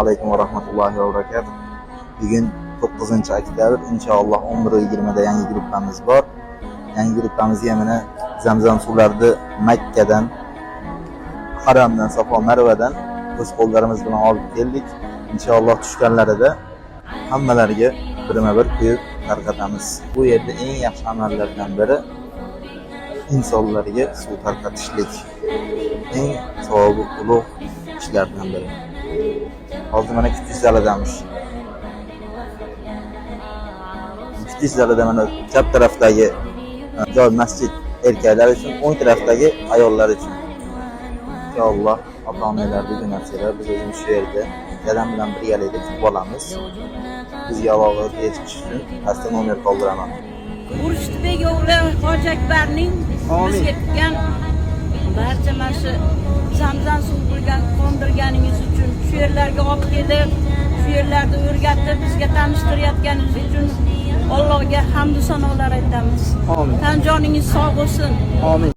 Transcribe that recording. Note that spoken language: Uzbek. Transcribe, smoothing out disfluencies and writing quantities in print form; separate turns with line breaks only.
Assalomu alaykum va rahmatullohi va barakatuh. Bugun 9 oktyabr, inshaalloh 11:20 da yangi gruppamiz bor. Yangi gruppamizga mana Zamzam suvlarini Makkadan, Haramdan, Safo Marvadan o'z qo'llarimiz bilan olib keldik. Inshaalloh tushganlarida hammalariga birma-bir quyib tarqatamiz. Bu yerda eng yaxshi amallardan biri insonlarga suv tarqatishlik. Eng savobi ulug' ishlardan biri. Hozir mana kutish zalidamiz. Kutish zalida mana chap tarafdagi joy masjid erkaklar uchun, o'ng tarafdagi ayollar uchun. Inshaalloh ota-onalarni jo'natsalar, biz o'zimiz shu yerda dadam bilan birgalikda kutib olamiz. Bizga aloqaga chiqish uchun pastda nomer qoldiraman.
Urushtibek o'g'li Hoji Akbarning bizga qilgan barcha mana shu Zamzam suv qilgan qondirganingiz uchun, shu yerlarga olib kelib, shu yerlarda o'rgatib, bizga tanishtirayotganingiz uchun Allohga hamdu sanolar aytamiz.
Amin.
Tan joningiz sog' bo'lsin.
Amin.